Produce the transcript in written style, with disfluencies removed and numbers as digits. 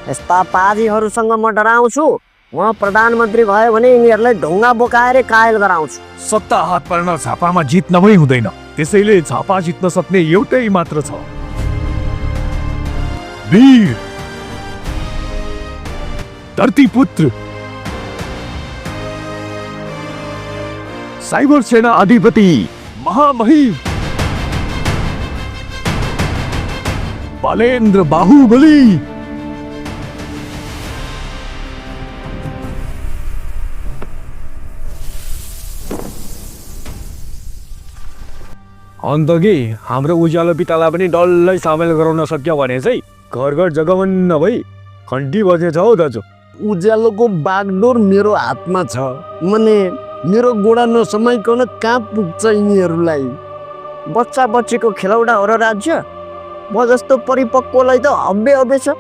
यस्ता पाजीहरूसँग म डराउँछु। म प्रधानमन्त्री भयो भने यिनीहरूलाई ढुङ्गा बोकाएर कायल गराउँछु। सत्ता हात पार्न झापामा जित नभई हुँदैन, त्यसैले झापा जित्न सक्ने एउटै मात्र छ, वीर धरतीपुत्र साइबर सेना अधिपति महामहिम बालेन्द्र बाहुबली। अन्त कि हाम्रो उज्यालो पितालाई पनि डल्लै सामेल गराउन सक्यो भने चाहिँ घर घर जगमन्न भई घन्टी बजेछ हौ दाजु। उज्यालोको बागडोर मेरो हातमा छ। मने मेरो गोडा नसमाइकन कहाँ पुग्छ यिनीहरूलाई? बच्चा बच्चीको खेलौडा हो र राज्य? म जस्तो परिपक्वलाई त हब्बे हब्बे छ।